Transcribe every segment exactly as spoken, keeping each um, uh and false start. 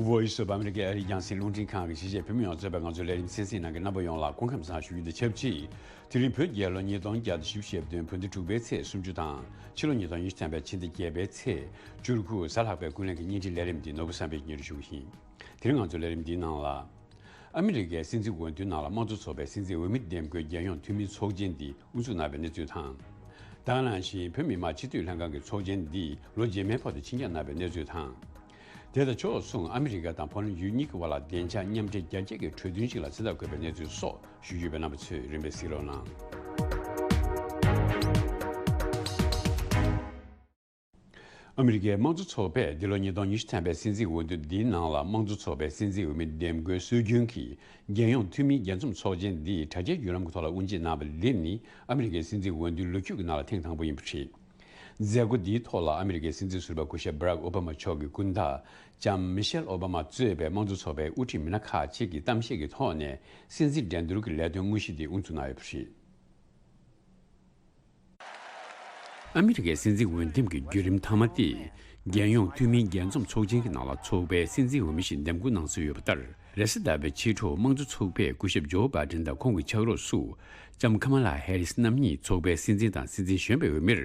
Voice of America ཨ་རིའི་རྒྱང་སྲིང་རླུང་འཕྲིན་ཁང་གི་གཞིས་བྱེས་བོད་མི་ཡོངས་གཙོས་པའི་ང་ཚོའི་ལས་རིམ་གསན་གཟིགས་གནང་མཁན་རྣམ་པ་ཡོངས་ལ་སྐུ་ཁམས་བཟང་ཞུ་རྒྱུ་དང་ཆབས་ཅིག་དེ་རིང་བོད་རྒྱལ་ལོ་ཉིས་སྟོང་བརྒྱ་དང་བཞི་བཅུ་ཞེ་བདུན་བོད་ཟླ་དྲུག་པའི་ཚེས་སུམ་ཅུ་དང་ཕྱི་ལོ་ཉིས་སྟོང་ཉི་ཤུ་ཐམ་པའི་ཕྱི་ཟླ་བརྒྱད་པའི་ཚེས་བཅུ་དགུ་གཟའ་ལྷག་པའི་ཀུན་གླེང་གི་བརྙན་འཕྲིན་ལས་རིམ་འདི་ནོར་བུ་བསམ་འཕེལ་གྱིས་སྙན་སྒྲོན་ཞུ་གི་ཡིན། དེ་རིང་ང་ཚོའི་ལས་རིམ་འདིའི་ནང་ལ། ཨ་མི་རི་ཀའི་སྲིད་འཛིན་འོས་བསྡུའི་ནང་ལ་དམངས་གཙོ་ཚོགས་པའི་སྲིད་འཛིན་འོས་མི་འདེམས་བསྐོའི་རྒྱལ་ཡོངས་འཐུས་མིའི་ཚོགས་ཆེན་འདི་དབུ་འཛུགས་གནང་བའི་གནས་ཚུལ་དང་། ད་ག་ནང་བཞིན་བོད་མི་མང་སྤྱི་འཐུས་ལྷན་ཁང་གི་ཚོགས་ཆེན་འདི་ལོ་རྗེས་མའི་བར་དུ་ཕྱིན་འགྱངས་གནང་བའི་གནས་ཚུལ་དང་། དེ་དང་ཕྱོགས་མཚུངས་ཨ་མི་རི་ཀ་དང་ཕོ་ལན་ཡུལ་གཉིས་ཀྱི་དབར་ལ་བདེ་འཇགས་མཉམ་འབྲེལ་རྒྱ་སྐྱེད་ཀྱི་གྲོས་མཐུན་ཞིག་ལ་མཚན་རྟགས་བཀོད་པའི་གནས་ཚུལ་སོགས་ཞུ་རྒྱུ་ཡོད་པས་རྣམ་པ་ཚོས་རིམ་པས་གཟིགས་རོགས་གནང་། ཨ་མི་རི་ཀའི་དམངས་གཙོ་ཚོགས་པས་འདི་ལོ་ཉིས་སྟོང་ཉི་ཤུ་ཐམ་པའི་སྲིད་འཛིན་འོས་བསྡུ་འདིའི་ནང་ལ་དམངས་གཙོ་ཚོགས་པའི་སྲིད་འཛིན་འོས་མི་འདེམས་བསྐོའི་སྲོལ་རྒྱུན་གྱི་རྒྱལ་ཡོངས་འཐུས་མིའི་རྒྱས་འཛོམས་ཚོགས་ཆེན་འདིའི་དྲ་རྒྱའི་བརྒྱུད་ལམ་གྱི་ཐོག་ལ་དབུ་འབྱེད་གནང་བ་འདི་ནི་ཨ་མི་རི་ཀའི་སྲིད་འཛིན་འོས་བསྡུའི་ལོ་རྒྱུས་ཀྱི་ནང་ལ་ཐེངས་དང་པོ་ཡིན་པ་རེད། མཛད་སྒོ་འདིའི་ཐོག་ལ་ཨ་མི་རི་ཀའི་སྲིད་འཛིན་ཟུར་པ་སྐུ་ཞབས་Barack Obama་མཆོག་གི་སྐུ་ཟླ་ལྕམ་Michelle Obama་གཙོས་པའི་དམངས་གཙོ་ཚོགས་པའི་དབུ་ཁྲིད་མི་སྣ་ཁག་ཅིག་གིས་གཏམ་བཤད་ཀྱི་ཐོག་ནས་སྲིད་འཛིན་འགྲན་བསྡུར་གྱི་ལས་དོན་དངོས་གཞི་འདི་དབུ་འཛུགས་གནང་ཡོད་པ་རེད། ཨ་མི་རི་ཀའི་སྲིད་འཛིན་འོས་འདེམས་ཀྱི་བརྒྱུད་རིམ་མཐའ་མ་སྟེ། རྒྱལ་ཡོངས་འཐུས་མིའི་རྒྱས་འཛོམས་ཚོགས་ཆེན་གྱི་ནང་ལ་ཚོགས་པའི་སྲིད་འཛིན་འོས་མི་ཞིག་འདེམས་བསྐོ་གནང་སྲོལ་ཡོད་པ་ལྟར། རེས་གཟའ་ཟླ་བའི་ཕྱི་དྲོ་དམངས་གཙོ་ཚོགས་པས་སྐུ་ཞབས་ཇོ་བྷའི་ཌེན་དང་ཁོང་གི་ཕྱག་རོགས་སུ། ལྕམ་ཁ་མ་ལ་ཧེ་རིས་རྣམ་གཉིས་ཚོགས་པའི་སྲིད་འཛིན་དང་སྲིད་འཛིན་གཞོན་པའི་འོས་མིར་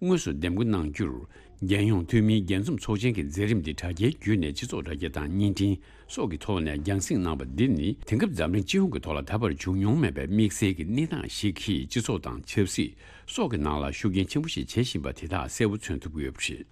དངོས་སུ་འདེམས་བསྐོ་གནང་རྒྱུར། རྒྱལ་ཡོངས་འཐུས་མིའི་རྒྱས་འཛོམས་ཚོགས་ཆེན་གྱི་མཛད་རིམ་འདི་དྲ་རྒྱའི་བརྒྱུད་ནས་སྤྱི་ཚོགས་དྲ་རྒྱ་དང་བརྙན་འཕྲིན་སོགས་ཀྱི་ཐོག་ནས་རྒྱང་སྲིང་གནང་བ་འདི་ནི་དེང་སྐབས་འཛམ་གླིང་སྤྱི་ཡོངས་ཀྱི་ཐོག་ལ་ད་བར་བྱུང་མྱོང་མེད་པའི་དམིགས་བསལ་གྱི་གནས་སྟངས་ཤིག་གིས་སྤྱི་ཚོགས་དང་ཆབ་སྲིད་སོགས་ཀྱི་ནང་ལ་ཤུགས་རྐྱེན་ཆེན་པོ་ཞིག་བྱེད་བཞིན་པ་དེ་དག་གསལ་པོ་མཚོན་ཐུབ་ཀྱི་ཡོད་པ་རེད།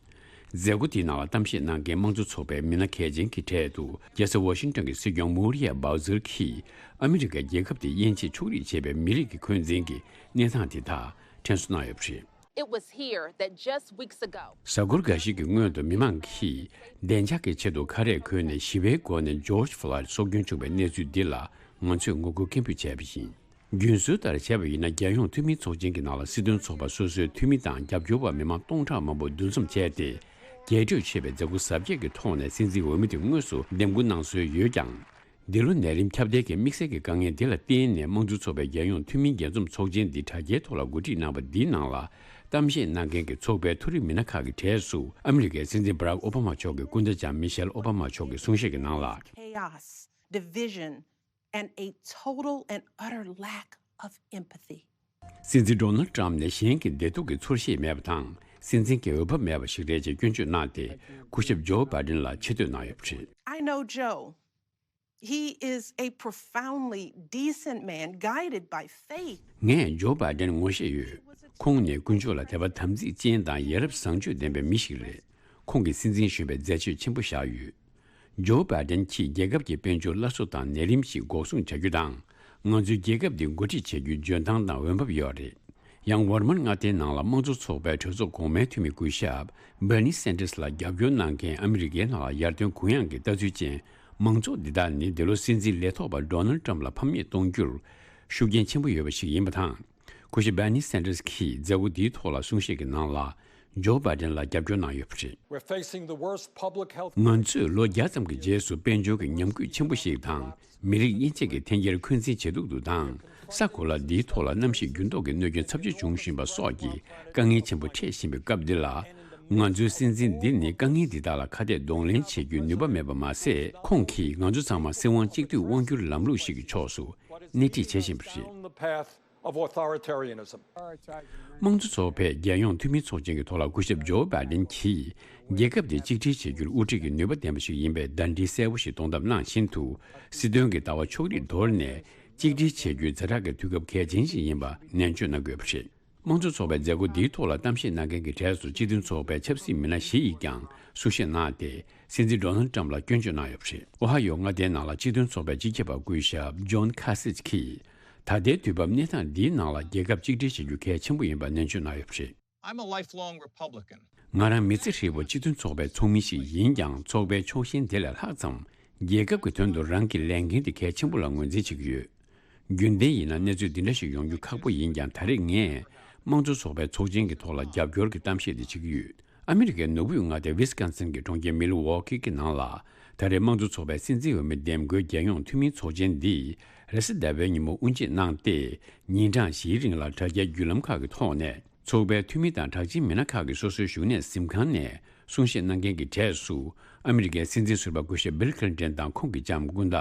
མཛད་སྒོ་དེའི་ནང་ལ་གཏམ་བཤད་གནང་མཁན་དམངས་གཙོ་ཚོགས་པའི་མི་སྣ་གལ་ཆེན་གྱི་གྲས་དུ་རྒྱལ་ས་ཝ་ཤིང་ཏོན་གྱི་སྲིད་སྐྱོང་མུ་རི་ཡ་བྷའུ་ཛར་གྱིས་ཨ་མི་རི་ཀའི་རྒྱལ་ཁབ་དེ་དབྱེ་འབྱེད་ཕྱོགས་རིས་བྱས་པའི་མི་རིགས་ཀྱི་འཁོན་འཛིན་གྱི་གནས་སྟངས་དེ་དག་དྲན་གསོ་གནང་ཡོད་པ་རེད། It was here that just weeks ago གཟའ་འཁོར་འགའ་ཞིག་གི་སྔོན་དུ་མི་མང་གིས་བདེ་འཇགས་ཀྱི་ཆེད་དུ་ཁ་རས་གོན་ནས་ཞི་བའི་སྒོ་ནས་ཇོརྗ་ཕློའིཌ་སྲོག་སྐྱོན་བྱུང་བའི་གནས་ཚུལ་འདི་ལ་ང་ཚོས་ངོ་རྒོལ་སྐད་འབོད་བྱས་པ་ཡིན། རྒྱུན་སྲོལ་ལྟར་བྱས་པ་ཡིན་ན་རྒྱལ་ཡོངས་འཐུས་མིའི་ཚོགས་ཆེན་གྱི་ནང་ལ་སྲིད་དོན་ཚོགས་པ་སོ་སོའི་འཐུས་མི་དང་རྒྱབ་སྐྱོར་བ་མི་མང་སྟོང་ཕྲག་མང་པོ་འདུ་འཛོམས་བྱས་ཏེ། རྒྱས་སྤྲོས་ཆེ་བའི་མཛད་སྒོ་གཟབ་རྒྱས་ཀྱི་ཐོག་ནས་སྲིད་འཛིན་འོས་མི་དེ་དངོས་སུ་འདེམས་བསྐོ་གནང་སྲོལ་ཡོད་ཀྱང་། འདི་ལོ་ནད་རིམས་ཁྱབ་གདལ་གྱི་དམིགས་བསལ་གྱི་དཀའ་ངལ་འདི་ལ་བརྟེན་ནས་དམངས་གཙོ་ཚོགས་པའི་རྒྱལ་ཡོངས་འཐུས་མིའི་རྒྱས་འཛོམས་ཚོགས་ཆེན་འདི་དྲ་རྒྱའི་ཐོག་ལ་གོ་སྒྲིག་གནང་བ་འདིའི་ནང་ལ་གཏམ་བཤད་གནང་མཁན་གྱི་ཚོགས་པའི་མཐོ་རིམ་མི་སྣ་ཁག་གི་གྲས་སུ་ཨ་མི་རི་ཀའི་སྲིད་འཛིན་བྷ་རག་ཨོ་བྷ་མ་མཆོག་གི་སྐུ་ཟླ་ལྕམ་མི་ཤེལ་ཨོ་བྷ་མ་མཆོག་གིས་གསུང་བཤད་ཀྱི་ནང་ལ། Chaos, division, and a total and utter lack of empathy. སྲིད་འཛིན་ཌོ་ནལ་ཏྲམ་ནས་གཞན་གྱི་བདེ་སྡུག་གི་ཚོར་ཤེས་མེད་པ་དང་། སྲིད་འཛིན་གྱི་འོས་བབ་མེད་པ་ཞིག་རེད་ཅེས་སྐྱོན་བརྗོད་གནང་སྟེ། སྐུ་ཞབས་ཇོ་བྷའི་ཌེན་ལ་ཆེ་བསྟོད་གནང་ཡོད་པ་རེད། I know Joe. He is a profoundly decent man guided by faith. ངས་ཇོ་བྷའི་ཌེན་ངོ་ཤེས་ཡོད། ཁོང་ནི་དཀོན་མཆོག་ལ་དད་པ་དམ་ཚིག་ཅན་དང་ཡ་རབས་བཟང་སྤྱོད་ལྡན་པའི་མི་ཞིག་རེད། ཁོང་གིས་སྲིད་འཛིན་གཞོན་པའི་མཛད་སྤྱོད་ཆེན་པོ་བཞག་ཡོད། ཇོ་བྷའི་ཌེན་གྱིས་རྒྱལ་ཁབ་ཀྱི་དཔལ་འབྱོར་སླར་གསོ་དང་ནད་རིམས་ཤིག་འགོག་སྲུང་བྱ་རྒྱུ་དང་། ང་ཚོའི་རྒྱལ་ཁབ་འདི་འགོ་ཁྲིད་བྱེད་རྒྱུའི་འཇོན་ཐང་དང་འོས་བབ་ཡོད་རེད། ཡང་ཝར་མན་མངའ་སྡེའི་ནང་ལ་དམངས་གཙོ་ཚོགས་པའི་གྲོས་ཚོགས་གོང་མའི་འཐུས་མི་སྐུ་ཞབས་Bernie Sanders་ལ་རྒྱབ་སྐྱོར་གནང་མཁན་ཨ་མི་རི་ཀའི་ནང་ལ་ཡར་ཐོན་གུ་ཡངས་ཀྱི་ལྟ་ཚུལ་ཅན་མང་ཚོགས་འདི་དག་ནི་འདི་ལོ་སྲིད་འཛིན་ལས་ཐོག་པ་ཌོ་ནལ་ཏྲམ་ལ་ཕམ་ཉེས་གཏོང་རྒྱུར་ཤུགས་རྐྱེན་ཆེན་པོ་ཡོད་པ་ཞིག་ཡིན་པ་དང་། སྐུ་ཞབས་Bernie Sanders་གྱིས་མཛད་སྒོ་འདིའི་ཐོག་ལ་གསུང་བཤད་ཀྱི་ནང་ལ། ཇོ་བྷའི་ཌེན་ལ་རྒྱབ་སྐྱོར་གནང་ཡོད་པ་རེད། We're facing the worst public health ང་ཚོས་ལོ་བརྒྱ་ཙམ་གྱི་རྗེས་སུ་དཔལ་འབྱོར་གྱི་ཉམས་རྒུད་ཆེན་པོ་ཞིག་དང་། མི་རིགས་དབྱེ་འབྱེད་ཀྱི་འཐེན་འཁྱེར་འཁོན་འཛིན་ཇེ་སྡུག་ཏུ་དང་། ས་གོ་ལ་འདིའི་ཐོག་ལ་གནམ་གཤིས་འགྱུར་ལྡོག་གི་གནོད་སྐྱོན་ཚབས་ཆེ་འབྱུང་བཞིན་པ་སོགས་ཀྱི་དཀའ་ངལ་ཆེན་པོ་འཕྲད་བཞིན་པའི་སྐབས་འདི་ལ། ང་ཚོའི་སྲིད་འཛིན་འདི་ནི་དཀའ་ངལ་འདི་དག་ལ་ཁ་གཏད་གདོང་ལེན་བྱེད་རྒྱུའི་ནུས་པ་མེད་པ་མ་ཟད། ཁོང་གིས་ང་ཚོ་ཚང་མ་སྲིད་དབང་གཅིག་སྡུད་དབང་སྒྱུར་ལམ་ལུགས་ཤིག་གི་ཕྱོགས་སུ་སྣེ་ཁྲིད་བྱེད་བཞིན་པ་རེད། Down the path of authoritarianism. དམངས་གཙོ་ཚོགས་པས་རྒྱལ་ཡོངས་འཐུས་མི་ཚོགས་ཆེན་གྱི་ཐོག་ལ་སྐུ་ཞབས་ཇོ་བྷའི་ཌེན་གྱིས་རྒྱལ་ཁབ་དེ་གཅིག་སྒྲིལ་བྱེད་རྒྱུར་དབུ་ཁྲིད་ཀྱི་ནུས་པ་ལྡན་པ་ཞིག་ཡིན་པའི་གདན་འདྲེན་གསལ་པོ་ཞིག་གཏོང་ཐབས་གནང་བཞིན་དུ། སྲིད་དོན་གྱི་ལྟ་བ་ཕྱོགས་རིས་དོར་ནས་གཅིག་སྒྲིལ་བྱེད་རྒྱུའི་ཛ་དྲག་གི་དུས་སྐབས་གལ་ཆེན་ཞིག་ཡིན་པ་ནན་བརྗོད་གནང་དགོས་པ་རེད། དམངས་གཙོ་ཚོགས་པའི་མཛད་སྒོ་འདིའི་ཐོག་ལ་གཏམ་བཤད་གནང་མཁན་གྱི་གྲས་སུ་སྤྱི་མཐུན་ཚོགས་པའི་ཆབ་སྲིད་མི་སྣ་བཞི་ཡིས་ཀྱང་གསུང་བཤད་གནང་སྟེ། སྲིད་འཛིན་ཌོ་ནལ་ཏྲམ་ལ་སྐྱོན་བརྗོད་གནང་ཡོད་པ་རེད། ཨོ་ཧ་ཡོ་མངའ་སྡེའི་ནང་ལ་སྤྱི་མཐུན་ཚོགས་པའི་སྤྱི་ཁྱབ་པ་སྐུ་ཞབས་ཇོན་ཁ་སིད་ཀྱིས། ད་ལྟའི་དུས་བབ་གནས་སྟངས་འདིའི་ནང་ལ་རྒྱལ་ཁབ་གཅིག་སྒྲིལ་བྱེད་རྒྱུ་གལ་ཆེན་པོ་ཡིན་པ་ནན་བརྗོད་གནང་ཡོད་པ་རེད། I'm a lifelong Republican. ང་རང་མི་ཚེ་ཧྲིལ་པོ་སྤྱི་མཐུན་ཚོགས་པའི་ཚོགས་མི་ཞིག་ཡིན་ཀྱང་། ཚོགས་པའི་ཕྱོགས་ཞེན་དེ་ལས་ལྷག་ཙམ་རྒྱལ་ཁབ་ཀྱི་དོན་དུ་རང་གི་ལས་འགན་དེ་གལ་ཆེན་པོ་ལ་ངོས་འཛིན་བྱེད་ཀྱི་ཡོད། རྒྱུན་ལྡན་ཡིན་ན་གནས་ཚུལ་འདི་འདྲ་ཞིག་ཡོང་རྒྱུ་ཁག་པོ་ཡིན་ཀྱང་། ད་རེས་ངས་དམངས་གཙོ་ཚོགས་པའི་ཚོགས་ཆེན་གྱི་ཐོག་ལ་རྒྱབ་སྐྱོར་གྱི་གཏམ་བཤད་དེ་བྱེད་ཀྱི་ཡོད། ཨ་མི་རི་ཀའི་ནུབ་དབུས་མངའ་སྡེ་ཝི་སི་ཀོན་སིན་གྱི་གྲོང་ཁྱེར་མི་ལི་ཝོ་ཀི་གི་ནང་ལ། ད་རེས་དམངས་གཙོ་ཚོགས་པའི་སྲིད་འཛིན་འོས་མི་འདེམས་བསྐོའི་རྒྱལ་ཡོངས་འཐུས་མིའི་ཚོགས་ཆེན་འདི་རེས་གཟའ་ཟླ་བའི་ཉིན་མོ་དབུ་འབྱེད་གནང་སྟེ། ཉིན་གྲངས་བཞིའི་རིང་ལ་དྲ་རྒྱའི་བརྒྱུད་ལམ་ཁག་གི་ཐོག་ནས། ཚོགས་པའི་འཐུས་མི་དང་གྲགས་ཅན་མི་སྣ་ཁག་གིས་སོ་སོའི་བཞུགས་གནས་གཟིམ་ཁང་ནས་ གསུང་བཤད་གནང་མཁན་གྱི་གྲས་སུ་ཨ་མི་རི་ཀའི་སྲིད་འཛིན་ཟུར་པ་སྐུ་ཞབས་བིལ་ཁི་ལིན་ཏན་དང་ཁོང་གི་ལྕམ་སྐུ་ཟླ་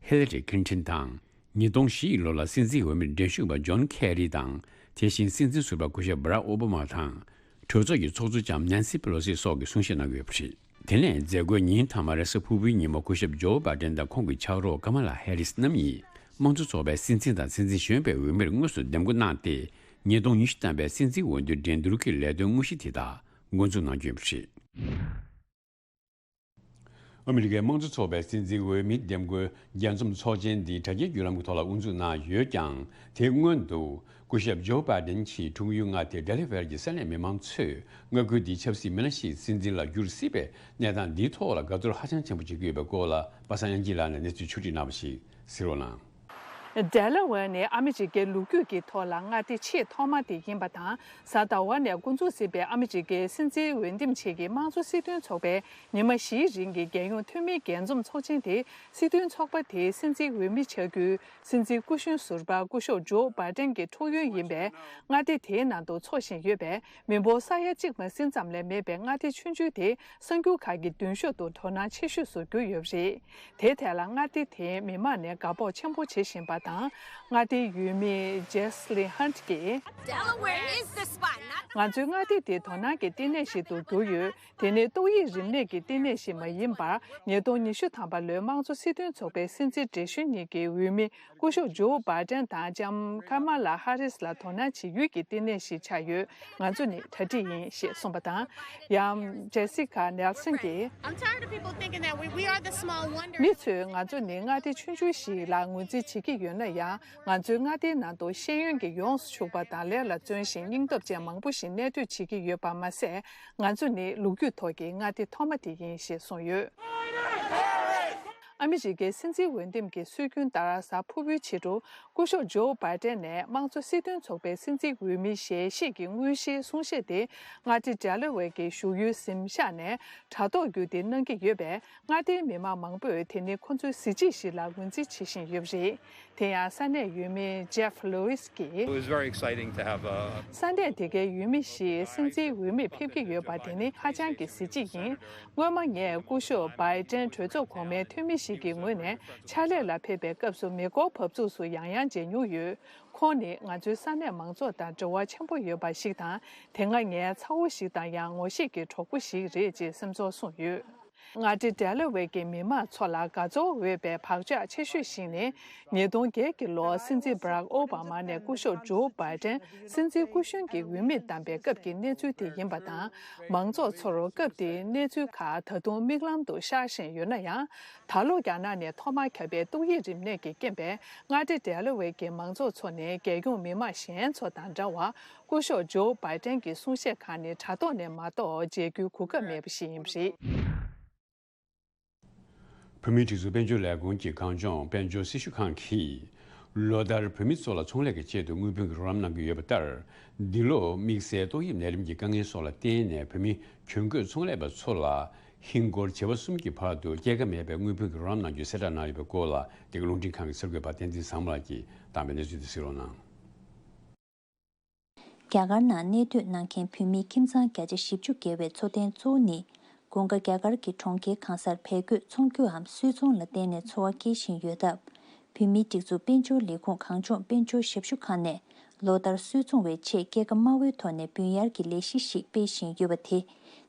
ཧི་ལ་རི་ཁི་ལིན་ཏན་དང་། ཉིས་སྟོང་བཞི་ཡི་ལོ་ལ་སྲིད་འཛིན་འོས་མིར་འགྲན་ཞུགས་པ་ཇོན་ཁེ་རི་དང་། དེ་བཞིན་སྲིད་འཛིན་ཟུར་པ་སྐུ་ཞབས་བྷ་རག་ཨོ་བྷ་མ་དང་། གྲོས་ཚོགས་ཀྱི་ཚོགས་གཙོ་ལྕམ་ནན་སི་པེ་ལོ་སི་སོགས་ཀྱིས་གསུང་བཤད་གནང་གི་ཡོད་པ་རེད། དེ་ནས་མཛད་སྒོའི་ཉིན་མཐའ་མར་གཟའ་ཕུར་བུའི་ཉིན་མོ་སྐུ་ཞབས་ཇོ་བྷ་ཌེན་དང་ཁོང་གི་ཕྱག་རོགས་ཀ་མ་ལ་ཧེ་རིས་རྣམ་གཉིས་དམངས་གཙོ་ཚོགས་པའི་སྲིད་འཛིན་དང་སྲིད་འཛིན་གཞོན་པའི་འོས་མིར་དངོས་སུ་འདེམས་བསྐོ་གནང་སྟེ། ཉིས་སྟོང་ཉི་ཤུ་ཐམ་པའི་སྲིད་འཛིན་འོས་བསྡུའི་འགྲན་བསྡུར་གྱི་ལས་དོན་དངོས་གཞི་དེ་དག་འགོ་འཛུགས་གནང་རྒྱུ་ཡིན་པ་རེད། ཨ་མི་རི་ཀའི་དམངས་གཙོ་ཚོགས་པའི་སྲིད་འཛིན་འོས་མི་འདེམས་བསྐོའི་རྒྱས་འཛོམས་ཚོགས་ཆེན་འདི་དྲ་རྒྱའི་བརྒྱུད་ལམ་གྱི་ཐོག་ལ་དབུ་འཛུགས་གནང་ཡོད་ཀྱང་། དེའི་སྔོན་དུ་སྐུ་ཞབས་ཇོ་བྷ་ཌེན་གྱི་འཁྲུངས་ཡུལ་མངའ་སྡེ་ཌེ་ལ་ཝེར་གྱི་ས་གནས་མི་མང་ཚོས་མངའ་ཁུལ་འདིའི་ཆབ་སྲིད་མི་སྣ་ཞིག་སྲིད་འཛིན་ལ་འགྱུར་སྲིད་པའི་གནས་སྟངས་འདིའི་ཐོག་ལ་དགའ་ཚོར་ཧ་ཅང་ཆེན་པོ་བྱེད་ཀྱི་ཡོད་པའི་སྐོར་ལ་པ་སངས་དབྱངས་སྐྱིད་ལགས་ནས་གནས་ཚུལ་ཕྱོགས་སྒྲིག་གནང་བ་ཞིག་གཟིགས་རོགས་གནང་། ཌེ་ལ་ཝེར་ནི་ཨ་མི་རི་ཀའི་ལོ་རྒྱུས་ཀྱི་ཐོག་ལ་མངའ་སྡེ་ཆེས་ཐོག་མ་དེ་ཡིན་པ་དང་། གཟའ་ཟླ་བ་ནས་འགོ་འཛུགས་ཟིན་པའི་ཨ་མི་རི་ཀའི་སྲིད་འཛིན་འོས་འདེམས་བྱེད་ཀྱི་དམངས་གཙོ་སྲིད་དོན་ཚོགས་པའི་ཉི་མ་བཞིའི་རིང་གི་རྒྱལ་ཡོངས་འཐུས་མིའི་རྒྱས་འཛོམས་ཚོགས་ཆེན་དེ། སྲིད་དོན་ཚོགས་པ་དེའི་སྲིད་འཛིན་འོས་མི་ཆགས་རྒྱུའི་སྲིད་འཛིན་སྐུ་གཞོན་ཟུར་པ་སྐུ་ཞབས་ཇོ་བྷ་ཌེན་གྱི་འཁྲུངས་ཡུལ་ཡིན་པས། མངའ་སྡེ་དེའི་ནང་དུ་འཚོགས་བཞིན་ཡོད་པའི་མི་འབོར་ས་ཡ་གཅིག་མ་ཟིན་ཙམ་ལས་མེད་པའི་མངའ་སྡེ་ཆུང་ཆུང་དེ། གསར་འགྱུར་ཁག་གི་མདུན་ཤོག་ཏུ་དོ་སྣང་ཆེ་ཤོས་སུ་གྱུར་ཡོད་པ་རེད། དེའི་ཐད་ལ་མངའ་སྡེ་དེའི་མི་མང་ནས་དགའ་སྤོབས་ཆེན་པོ་བྱེད་བཞིན་པ་དང་། མངའ་སྡེའི་འོས་མི་ཇེ་སི་ལིན་ཧན་གྱིས། Delaware is the spot, not the ང་ཚོའི་མངའ་སྡེ་དེ་དོ་སྣང་གི་ལྟེ་གནས་ཤིག་ཏུ་གྱུར་ཡོད། དེ་ནི་ཏོག་དབྱིབས་རིམས་ནད་ཀྱི་ལྟེ་གནས་ཤིག་མ་ཡིན་པར། ཉིས་སྟོང་ཉི་ཤུ་ཐམ་པ་ལོའི་དམངས་གཙོ་སྲིད་དོན་ཚོགས་པའི་སྲིད་འཛིན་བགྲེས་གཞོན་གཉིས་ཀྱི་འོས་མི་སྐུ་ཞབས་ཇོ་བྷ་ཌེན་དང་ལྕམ་ཀ་མ་ལ་ཧ་རིས་ལ་དོ་སྣང་བྱེད་ཡུལ་གྱི་ལྟེ་གནས་ཤིག་ཆགས་ཡོད། ང་ཚོ་ནི་གྲ་སྒྲིག་ཡིན་ཞེས་གསུངས་པ་དང་། ཡང་ཇེ་སི་ཁ་ནེལ་སན་གྱིས། I'm tired of people thinking that we, we are the small wonder. མི་ཚོས་ང་ཚོ་ནི་མངའ་སྡེ་ཆུང་ཆུང་ཞིག་ལ་ངོས་འཛིན་བྱེད་ཀྱི་ཡོད་ན་ཡང་། ང་ཚོའི་མངའ་སྡེའི་ནང་དུ་ཤེས་ཡོན་གྱིས་ཡོངས་སུ་ཕྱུག་པ་དང་། ལས་ལ་བརྩོན་ཞིང་སྙིང་སྟོབས་ཅན་མང་པོ་ཞིག་གནས་སྡོད་བྱེད་ཀྱི་ཡོད་པ་མ་ཟད། ང་ཚོ་ནི་ལོ་རྒྱུས་ཐོག་གི་མངའ་སྡེ་ཐོག་མ་དེ་ཡིན་ཞེས་གསུངས་ཡོད། ཨ་མི་རི་ཀའི་སྲིད་འཛིན་འོས་འདེམས་ཀྱི་སྲོལ་རྒྱུན་ལྟར། གཟའ་ཕུར་བུའི་ཕྱི་དྲོ་སྐུ་ཞབས་ཇོ་བྷའི་ཏན་ནས་དམངས་གཙོ་སྲིད་དོན་ཚོགས་པའི་སྲིད་འཛིན་འོས་མི་ཞལ་བཞེས་ཀྱི་དངོས་གཞིའི་གསུང་བཤད་དེ། མངའ་སྡེ་ཌེ་ལ་ཝེར་གྱི་བཞུགས་ཡུལ་གཟིམ་ཤག་ནས་དྲ་ཐོག་བརྒྱུད་དེ་གནང་གི་ཡོད་པས། མངའ་སྡེའི་མི་མང་མང་པོས་དེ་ནི་ཁོ་ཚོའི་གཟི་བརྗིད་ཞིག་ལ་ངོས་འཛིན་བྱེད་བཞིན་ཡོད་པ་རེད། དེ་ཡང་ས་གནས་འོས་མི་ཇེབ་ལོ་ཝིས་ཀྱིས། It was very exciting to have a ས་གནས་དེ་གའི་འོས་མི་ཞིག་སྲིད་འཛིན་འོས་མིར་ཕེབས་ཀྱི་ཡོད་པ་དེ་ནི་ཧ་ཅང་གི་གཟི་བརྗིད་ཡིན། སྔོན་མ་ངས་སྐུ་ཞབས་བྷའི་ཏན་གྲོས་ཚོགས་གོང་མའི་འཐུས་མི་ཞིག་གི་ངོས་ནས་ཕྱག་ལས་ལ་ཕེབས་པའི་སྐབས་སུ་མེ་འཁོར་བབས་ཚུགས་སུ་ཡང་ཡང་མཇལ་མྱོང་ཡོད། ཁོང་ནི་ང་ཚོའི་ས་གནས་མང་ཚོགས་དང་འབྲེལ་བ་ཆེན་པོ་ཡོད་པ་ཞིག་དང་། དེ་སྔ་ངའི་ཚ་བོ་ཞིག་དང་ཡང་ངོ་ཤེས་ཀྱི་གྲོགས་པོ་ཞིག་རེད་ཅེས་སེམས་ཚོར་གསུངས་ཡོད། མངའ་སྡེ་ཌེ་ལ་ཝེར་གྱི་མི་མང་ཚོ་ལ་དགའ་ཚོར་འོས་པའི་བག་ཆགས་ཆེ་ཤོས་ཤིག་ནི། ཉིས་སྟོང་བརྒྱད་ཀྱི་ལོར་སྲིད་འཛིན་བྷ་རག་ཨོ་བྷ་མ་ནས་སྐུ་ཞབས་ཇོ་བྷའི་ཏན་སྲིད་འཛིན་སྐུ་གཞོན་གྱི་འོས་མིར་བདམས་པའི་སྐབས་ཀྱི་གནས་ཚུལ་དེ་ཡིན་པ་དང་། མང་ཚོགས་ཚོར་སྐབས་དེའི་གནས་ཚུལ་ཁག་ད་དུང་མིག་ལམ་དུ་ཤར་བཞིན་ཡོད་ན་ཡང་། ད་ལོ་རྒྱ་ནག་ནས་ཐོག་མར་ཁྱབ་པའི་ཏོག་དབྱིབས་རིམས་ནད་ཀྱི་རྐྱེན་པས། མངའ་སྡེ་ཌེ་ལ་ཝེར་གྱི་མང་ཚོགས་ཚོ་ནི་རྒྱལ་ཡོངས་མི་མང་གཞན་ཚོ་དང་འདྲ་བར། སྐུ་ཞབས་ཇོ་བྷའི་ཏན་གྱི་གསུང་བཤད་ཁག་ནི་དྲ་ཐོག་ནས་མ་གཏོགས་མཇལ་རྒྱུའི་གོ་སྐབས་མེད་པ་ཞིག་ཡིན་པ་རེད། བོད་མིའི་སྒྲིག་འཛུགས་དཔལ་འབྱོར་ལས་ཁུངས་ཀྱི་གངས་ལྗོངས་དཔལ་འབྱོར་སྲི་ཞུ་ཁང་གིས། ལོ་ལྟར་བོད་མི་ཚོ་ལ་ཚོང་ལས་ཀྱི་ཆེད་དུ་དངུལ་བུན་གྱི་རོགས་རམ་གནང་གི་ཡོད་པ་ལྟར། འདི་ལོ་དམིགས་བསལ་ཏོག་དབྱིབས་ནད་རིམས་ཀྱི་དཀའ་ངལ་སོགས་ལ་བརྟེན་ནས། བོད་མི་གྱོན་གོས་ཚོང་ལས་པ་ཚོ་ལ་ཧིན་སྒོར་བྱེ་བ་གསུམ་གྱི་བར་དུ་སྐྱེད་ཀ་མེད་པའི་དངུལ་བུན་གྱི་རོགས་རམ་གནང་རྒྱུའི་གསལ་བསྒྲགས་གནང་ཡོད་པའི་སྐོར་ལ། འདི་ག་རླུང་འཕྲིན་ཁང་གི་གསར་འགོད་པ་བསྟན་འཛིན་བཟང་མོ་ལགས་ཀྱིས་བཏང་བའི་གནས་ཚུལ་དེ་གཟིགས་རོགས་གནང་། རྒྱ་གར་ནང་གནས་སྡོད་གནང་མཁན་བོད་མིའི་ཁྱིམ་ཚང་བརྒྱ་ཆ་བཞི་བཅུ་བརྒལ་བའི་འཚོ་རྟེན་གཙོ་བོ་ནི། དགུན་ཁ་རྒྱ་གར་གྱི་གྲོང་ཁྱེར་གང་སར་བལ་གོས་འཚོང་རྒྱུའམ་སུས་བཙོང་ལ་བརྟེན་ནས་འཚོ་བ་སྐྱེལ་བཞིན་ཡོད་སྟབས། བོད་མིའི་སྒྲིག་འཛུགས་དཔལ་འབྱོར་ལས་ཁུངས་གངས་ལྗོངས་དཔལ་འབྱོར་ཞབས་ཞུ་ཁང་ནས་ལོ་ལྟར་སུས་བཙོང་བའི་ཆེད་སྐྱེད་ཀ་དམའ་བོའི་ཐོག་ནས་འབུལ་གཡར་གྱི་ལས་གཞི་ཞིག་སྤེལ་བཞིན་ཡོད་པ་དེ།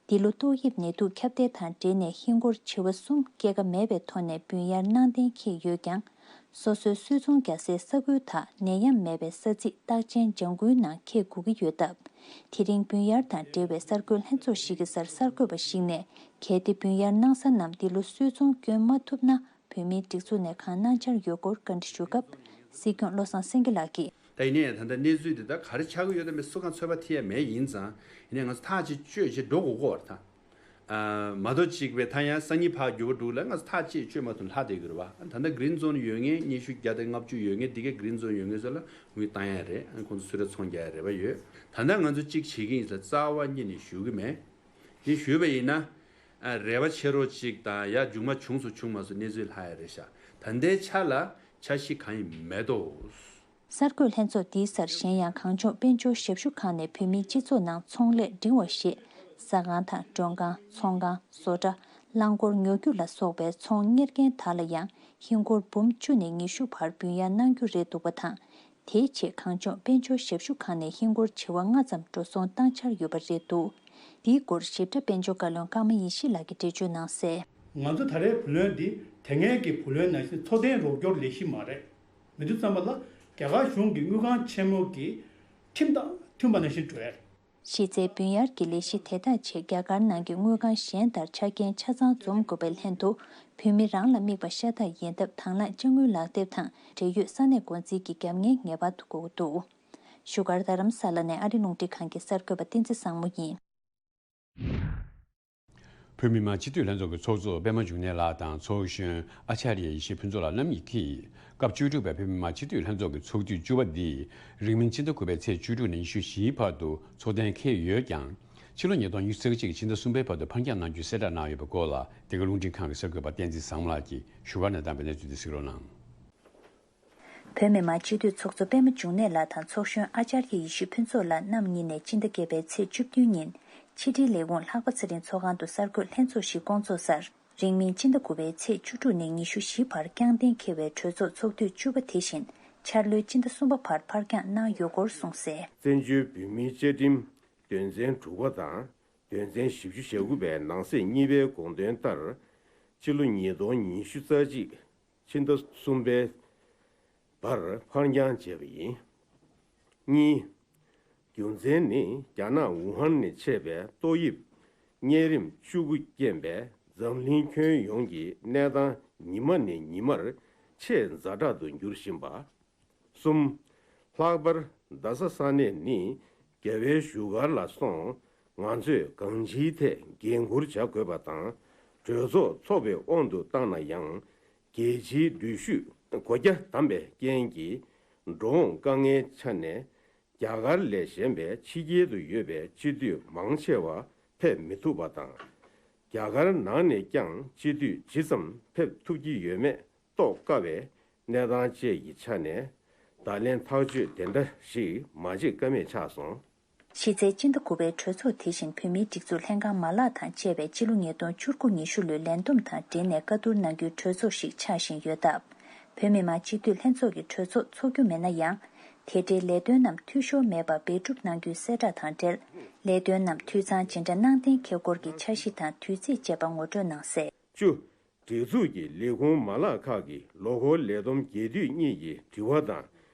འདི་ལོ་ཏོག་དབྱིབས་ནད་དུག་ཁྱབ་གདལ་དང་འབྲེལ་ནས་ཧིན་སྒོར་བྱེ་བ་གསུམ་སྐྱེད་ཀ་མེད་པའི་ཐོག་ནས་འབུལ་གཡར་གནང་གཏན་འཁེལ་ཡོད་ཀྱང་། སོ་སོའི་སུས་བཙོང་རྒྱག་སའི་ས་ཁུལ་དང་ནད་ཡམས་མེད་པའི་ས་ཚིགས་རྟགས་ཅན་ལྗང་ཁུའི་ནང་འཁེལ་དགོས་ཀྱི་ཡོད་སྟབས། དེ་རིང་འབུལ་གཡར་དང་འབྲེལ་བའི་གསར་འགོད་ལྷན་ཚོགས་ཤིག་གི་སར་གསར་འགོད་པ་ཞིག་ནས། གལ་ཏེ་འབུལ་གཡར་གནང་ས་རྣམས་འདི་ལོ་སུས་བཙོང་བསྐྱོན་མ་ཐུབ་ན། བོད་མིའི་སྒྲིག་འཛུགས་ནས་གང་གནང་འཆར་ཡོད་སྐོར་བཀའ་འདྲི་ཞུ་སྐབས། སྲིད་སྐྱོང་བློ་བཟང་སེང་གེ་ལགས་ཀྱིས། ད་ཡིན་ནའི་ད་ལྟ་གནས་ཚུལ་འདི་ད་ག་རེ་ཆགས་ཀྱི་ཡོད་དམ་མེད་སུ་གང་ཚོད་པ་ཐེ་ཡ་མེད་ཡིན་ཙང་། ཡིན་ནའི་ང་ཚོ་ཐག་གཅིག་གཅོད་བྱེད་འགྲོ་དགོས་ཀྱི་ཡོད་རེད་ད། མ་གཏོགས་གཅིག་པའི་ད་ཡང་སང་ཉིན་ཕར་རྒྱུ་བ་འགྲུག་ལ་ང་ཚོ་ཐག་གཅིག་གཅོད་མ་ཐུབ་ལྷག་བསྡད་ཀྱི་རེད་བ། ད་ལྟ་གི་རིན་ཛོན་ཡོད་མཁན་ཉི་ཤུ་བརྒྱ་དང་ལྔ་བཅུ་ཡོད་མཁན་འདི་གའི་གི་རིན་ཛོན་ཡོད་མཁན་ཚོ་ལ་དངུལ་བཏང་ཡ་རེད། ཁོང་ཚོ་གསོལ་རས་ཚོང་རྒྱག་ཡ་རེད་བ་ཡོད། ད་ལྟ་ང་ཚོ་གཅིག་བྱེད་ཀྱི་ཡིན་ཟེར་རྩ་བ་ཉིད་ནས་ཞུ་གི་མེད། དེ་ཞུས་པ་ཡིན་ན། རེ་བ་ཆེ་རོགས་གཅིག་དང་ཡ་མཇུག་མ་བྱུང་སོང་བྱུང་མ་སོང་གནས་ཚུལ་ལྷག་ཡ་རེད་ཤག་ད་ལྟའི་ཆ་ལ་འཆར་གཞི་གང་ཡང་མེད་དོ། གསར་འགོད་ལྷན་ཚོགས་འདིའི་སར་གཞན་ཡང་གངས་ལྗོངས་དཔལ་འབྱོར་ཞབས་ཞུ་ཁང་ནས་བོད་མིའི་སྤྱི་ཚོགས་ནང་ཚོང་ལས་འབྲིང་བ་ཞེས་ ཟ་ཁང་དང་མགྲོན་ཁང་། ཚོང་ཁང་། བཟོ་གྲྭ། རླངས་འཁོར་ཉོ་རྒྱུ་ལ་སོགས་པའི་ཚོང་གཉེར་མཁན་དག་ལ་ཡང་ཧིན་སྒོར་འབུམ་བཅུ་ནས་ཉི་ཤུ་བར་འབུལ་ཡག་གནང་རྒྱུ་རེད་འདུག་པ་དང་། དེའི་རྗེས་གངས་ལྗོངས་དཔལ་འབྱོར་ཞབས་ཞུ་ཁང་ནས་ཧིན་སྒོར་བྱེ་བ་ལྔ་ཙམ་འགྲོ་སོང་བཏང་འཆར་ཡོད་པ་རེད་འདུག་འདིའི་སྐོར་ཞིབ་ཕྲ་དཔལ་འབྱོར་བཀའ་བློན་ཀརྨ་ཡེ་ཤེས་ལགས་ཀྱིས་འགྲེལ་བརྗོད་གནང་གསལ། ང་ཚོ་ད་རེས་བུ་ལོན་འདི་དེ་སྔའི་གི་བུ་ལོན་ནང་བཞིན་འཚོ་རྟེན་རོགས་སྐྱོར་ལས་གཞི་མ་རེད། མི་དུས་ཙམ་པ་ལ་རྒྱ་གར་གཞུང་གི་དངུལ་ཁང་ཆེན་མོ་གི་ཁྲིམས་དང་མཐུན་པ་ནང་བཞིན་འགྲོ་ཡ་རེད། གཞི་རྩའི་བུན་གཡར་གྱི་ལས་གཞི་དེ་དག་ཆེད་རྒྱ་གར་ནང་གི་དངུལ་ཁང་གཞན་ལྟར་ཆ་རྐྱེན་ཆ་ཚང་འཛོམས་དགོས་པའི་ལྷན་དུ། བོད་མི་རང་ལ་དམིགས་པ་ཤ་སྟག་ཡིན་སྟབས། དང་བླངས་དཔྱ་དངུལ་ལག་དེབ་དང་འབྲེལ་ཡོད་ས་གནས་འགོ་འཛིན་གྱི་རྒྱབ་གཉེར་ངེས་པར་དུ་དགོས་ཀྱི་འདུག་བཞུགས་སྒར་རྡ་རམ་ས་ལ་ནས་ཨ་རི་རླུང་འཕྲིན་ཁང་གི་གསར་འགོད་པ་བསྟན་འཛིན་བཟང་མོ་ཡིན། བོད་མི་མང་སྤྱི་འཐུས་ལྷན་ཚོགས་ཀྱི་ཚོགས་གཙོ་པད་མ་འབྱུང་གནས་ལགས་དང་ཚོགས་གཞོན་ཨ་ཅཱརྱ་ཡེ་ཤེས་ཕུན་ཚོགས་ལགས་རྣམ་གཉིས་ཀྱིས། སྐབས་བཅུ་དྲུག་པའི་བོད་མི་མང་སྤྱི་འཐུས་ལྷན་ཚོགས་ཀྱི་ཚོགས་དུས་བཅུ་པ་འདི་རིང་མིན་སྤྱི་ཟླ་དགུ་པའི་ཚེས་བཅུ་དྲུག་ནས་ཉི་ཤུ་བཞིའི་བར་དུ་ཚོགས་གཏན་འཁེལ་ཡོད་ཀྱང་། ཕྱི་ལོ་ཉིས་སྟོང་ཉི་ཤུ་རྩ་གཅིག་ཕྱི་ཟླ་གསུམ་པའི་བར་དུ་ཕར་འགྱངས་གནང་རྒྱུའི་གསལ་བསྒྲགས་གནང་ཡོད་པའི་སྐོར་ལ། འདི་ག་རླུང་འཕྲིན་ཁང་གི་གསར་འགོད་པ་བསྟན་འཛིན་བཟང་མོ་ལགས་ཀྱིས་བཞུགས་སྒར་ནས་བཏང་བའི་གནས་ཚུལ་འདི་གཟིགས་རོགས་གནང་། བོད་མི་མང་སྤྱི་འཐུས་ཚོགས་གཙོ་པད་མ་འབྱུང་གནས་ལགས་དང་ཚོགས་གཞོན་ཨ་ཅཱརྱ་ཡེ་ཤེས་ཕུན་ཚོགས་ལགས་རྣམ་གཉིས་ནས་སྤྱི་ཟླ་བརྒྱད་པའི་ཚེས་བཅུ་བདུན་ཉིན་ཕྱི་དྲིལ་ལས་ཁུངས་ལྷག་པ་ཚེ་རིང་ཚོགས་ཁང་དུ་གསར་འགོད་ལྷན་ཚོགས་ཤིག་བསྐོང་ཚོགས་སར། རིང་མིན་སྤྱི་ཟླ་དགུ་པའི་ཚེས་བཅུ་དྲུག་ནས་ཉི་ཤུ་བཞི་བར་རྐྱང་གཏན་འཁེལ་བའི་གྲོས་ཚོགས་ཚོགས་དུས་བཅུ་པ་དེ་བཞིན་འཆར་ལོའི་སྤྱི་ཟླ་གསུམ་པ་བར་ཕར་འགྱངས་གནང་ཡོད་སྐོར་གསུངས་གསལ། བཙན་བྱོལ་བོད་མིའི་བཅའ་ཁྲིམས་དོན་ཚན་དྲུག་པ་དང་དོན་ཚན་བཞི་བཅུ་ཞེ་དགུ་པའི་ནང་གསེས་གཉིས་པའི་དགོངས་དོན་ལྟར། ཕྱི་ལོ་ཉིས་སྟོང་ཉི་ཤུ་རྩ་གཅིག་ཕྱི་ཟླ་གསུམ་པའི་བར་ཕར་འགྱངས་བྱས་པ་ཡིན། གཉིས། རྒྱུ་མཚན་ནི་རྒྱ་ནག་ཝུ་ཧན་ནས་མཆེད་པའི་ཏོག་དབྱིབས་གཉན་རིམས་བཅུ་དགུ་རྐྱེན་པས་འཛམ་གླིང་ཁྱོན་ཡོངས་ཀྱི་གནས་སྟངས་ཉི་མ་ནས་ཉི་མར་ཆེས་ཛ་དྲག་ཏུ་འགྱུར་བཞིན་པ། གསུམ། ལྷག་པར་རྡ་ས་ས་གནས་ནི་རྒྱལ་བའི་བཞུགས་སྒར་ལ་སོང་། ང་ཚོས་གང་ཅིའི་ཐད་འགན་འཁུར་བྱ་དགོས་པ་དང་། གྲོས་ཚོགས་ཚོགས་པའི་དབང་དུ་བཏང་ན་ཡང་། རྒྱལ་སྤྱིའི་འགྲུལ་བཞུད་སྒོ་རྒྱ་བསྡམས་པའི་རྐྱེན་གྱིས་འགྲོ་འོང་དཀའ་ངལ་ཆ་ནས། རྒྱ་གར་ལས་གཞན་པའི་ཕྱི་རྒྱལ་དུ་ཡོད་པའི་སྤྱི་འཐུས་མང་ཆེ་བ་ཕེབས་མི་ཐུབ་པ་དང་། རྒྱ་གར་ནང་ནས་ཀྱང་སྤྱི་འཐུས་ཇི་ཙམ་ཕེབས་ཐུབ་ཀྱི་ཡོད་མེད་རྟོགས་དཀའ་བའི་གནས་སྟངས་བཅས་ཀྱི་ཆ་ནས། བརྡ་ལན་ཐག་གཅོད་དེ་འདྲ་ཞིག་མ་བྱེད་ཀ་མེད་ཆགས་སོང་། གཞི་རྩའི་སྤྱི་ཟླ་དགུ་པའི་གྲོས་ཚོགས་དེ་བཞིན་བོད་མིའི་སྒྲིག་འཛུགས་ལྷན་ཁང་མ་ལག་དང་བཅས་པའི་སྤྱི་ལོ་ཉིས་སྟོང་བཅུ་དགུ་ཉི་ཤུ་ལོའི་ལས་བསྡོམས་དང་འབྲེལ་ནས་བཀའ་བསྡུར་གནང་རྒྱུའི་གྲོས་ཚོགས་ཤིག་ཆགས་བཞིན་ཡོད་སྟབས། བོད་མི་མང་སྤྱི་འཐུས་ལྷན་ཚོགས་ཀྱི་གྲོས་ཚོགས་འཚོགས་རྒྱུ་མེད་ན་ཡང་། དེ་འབྲེལ་ལས་དོན་རྣམས་འཐུས་ཤོར་མེད་པར་འབད་སྒྲུབ་གནང་རྒྱུའི་གསལ་བསྒྲགས་དང་འབྲེལ། ལས་དོན་རྣམས་འཐུས་ཚང་ཇི་འདྲ་གནང་གཏན་འཁེལ་སྐོར་གྱི་འཆར་གཞི་དང་དུས་ཚིགས་བཅས་པ་ངོ་སྤྲོད་གནང་གསལ། བཅུ། སྒྲིག་འཛུགས་ཀྱི་ལས་ཁུངས་མ་ལག་ཁག་གི་ལོ་འཁོར་ལས་བསྡོམས་རྒྱས་བསྡུས་གཉིས་ཀྱི་དྲི་བ་དང་།